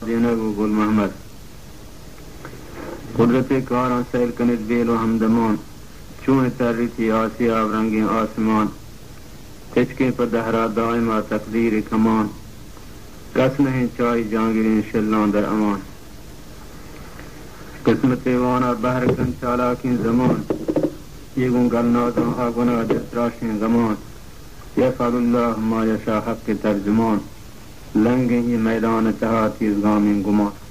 دینگ و گل محمد۔ قدرت کاراں سیل کنیت بیل و ہمدمان، چون تریتی آسیاب رنگیں آسمان۔ ہچکیں پہ دہرا دائما تقدیر کمان، کس نہ انت چائی جانگریں شلاں در امان۔ قسمت وانا بہر کن چالاکیں زمان، یہ گوں گلنازاں آ گنا دلتراشیں غمان۔ یفعل اللہ ما یشاء حق ترجمان، لنگیں یہ میدان تہا تیز گامیں گمان۔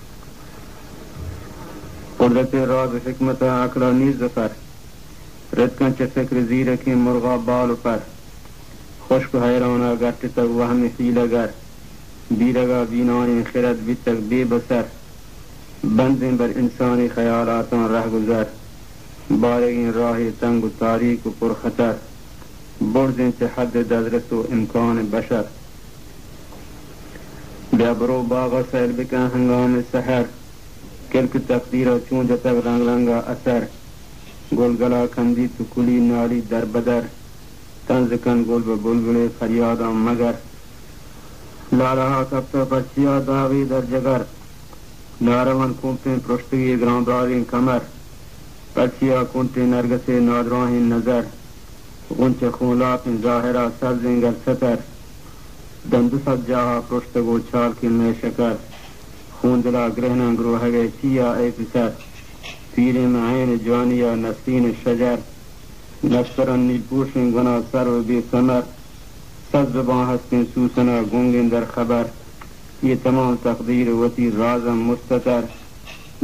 قدرت راز و حکمت عقل نیز ظفر، رتکن چہ فکر زیرکیں مرغا بال و پر۔ خشک و حیرانا گٹتگ وہم حیلہ گر، بیرگا بینائیں خرد بیتگ بے بسر۔ بندیں بر انسانی خیالاتاں رہگزر، بارگیں راہے تنگ و تاریک و پرخطر، برزیں چہ حد دزرس و امکان بشر۔ بیا برو باغا سیل بکن ہنگام سحر، کلک تقدیرا چون جتگ رنگ رنگا اثر۔ گل گلا کندیت و کلی نالی در بدر، طنز کن گل بہ بلبلے فریاداں مگر۔ لالہا کپتہ پرچیا داغی در جگر، نارون کوپیں پرشتگی گرانباریں کمر۔ پرچیا کنٹیں نرگسے نادراہیں نظر، غنچہ خون لاپیں ظاہرا سبزیں گر ستر۔ دم دو سد جاہا پرشتگ و چالکیں مئے شکر، خون دلا گرہناں گروہگئے چیا اے پسر۔ پیریں مہ عین جوانیا نسرین شجر، نسترن نیل پوشیں گنا سرو بے ثمر۔ صد زبان ہستیں سوسنا گنگیں در خبر، یہ تمام تقدیر وتی رازاں مستتر۔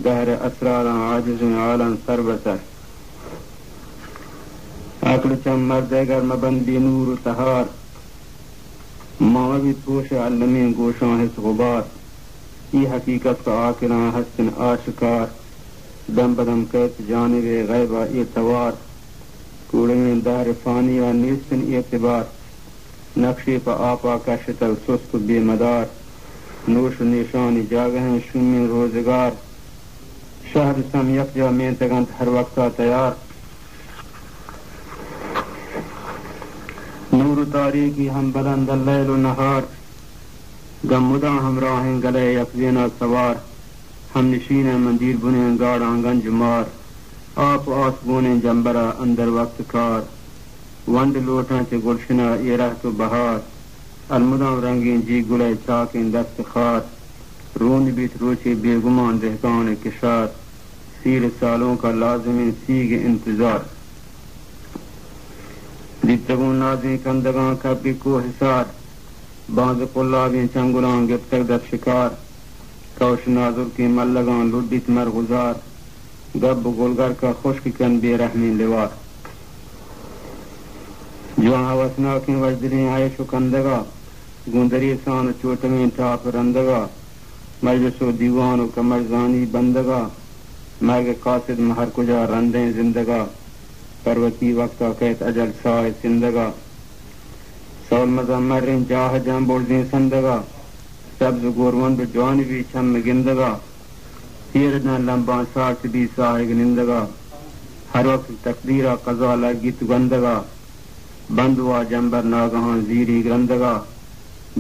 دہر اسراراں عاجزیں عالم سر بسر۔ عقل چم مردئے گر مبند بے نور و تہار، ما مبیت پوش المیں گوشاں ہچ غبار۔ اے حقیقت پہ عاقلاں ہستن آشکار، دم بدم کئیت جانب غیبا اے توار۔ کوڑگیں دہر فانیا نیستن اعتبار، نقشے پہ آپا کشتگ سست و بے مدار۔ نوش و نیشانی جاگہاں شومیں روزگار، شہد و سم یکجا مینتگ انت ہر وقتا تیار۔ نور و تاریکی ہم بلند اللیل و نہار، گم مدام ہمراہیں گلئے یکزینا سوار۔ ہم نشینہ من دیر بنیں گاڑاں گنج مار، آپ و آس گونیں جمبرا اندر وقت کار۔ ونڈ لوٹاں چہ گلشنا اے رہت و بہار، المدام رنگیں جی گلئے چاکیں دست خار۔ رون بیت روچے بے گمان دہکان کشار، سیر سالونکا لازمیں سیگ انتظار۔ دیتگوں نازیں کندگاں کبگی کوہ سار، بانز قلابیں چنگلاں گپتگ در شکار۔ کئوش نازرکیں ملگاں لڈیت مرغزار، گب و گلگرکا خشک کن بے رحمیں لیوار۔ جوان ہوسناکیں وژدلیں عیش و کندگا، گوں دریسان و چوٹگیں ٹاپ رندگا، مجلس و دیوان و کمرزانی بندگا، مرگ قاصد مہ ہر کجا رندیں زندگا، پر وتی وقتا کئیت اجل ساہ سندگا۔ سول مزن مریں جاہ جان برزیں سندگا، سبز و گورونڈ و جوانبی چم گندگا، تیر داں لمباں سارت بی ساہگ نندگا، ہر وقت تقدیرا قضا لگیت گندگا، بند وا جمبر ناگہاں زیری گرندگا،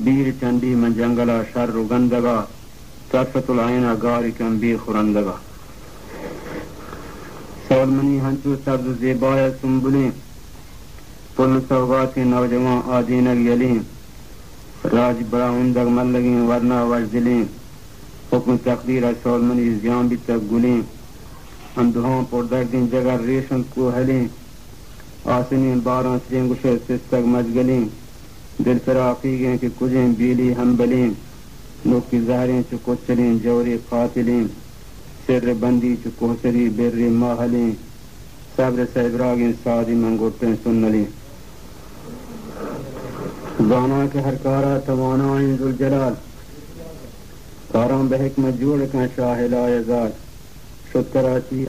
بیر چنڈی من جنگلا شر و گندگا، طرفت العینا گاری کن بی خورندگا۔ سول منی ہنچو سبز و زیبایا سنبلیں، پل سوگاتیں نوجوان آدینگ یلیں، راج براہندگ ملگیں ورنا وژدلیں، حکم تقدیرا سول منی زیان بیتگ گلیں، اندوہاں پر دردیں جگر ریش انت کوہلیں، آسنیں باراں سرینگشئے سستگ مجگلیں، دل فراقیگیں کہ کجیں بیلی ہمبلیں، نوکی زہریں چو کچلیں جورے قاتلیں، سر بندی چو کوہسری برے ماہلیں، صبر سیبراگیں سادی من گٹیں سنلیں۔ زاناں کہ ہر کارا توانائیں ذوالجلال، کاراں بہ حکمت جوڑ کن شاہ لا یزال۔ شد کراچی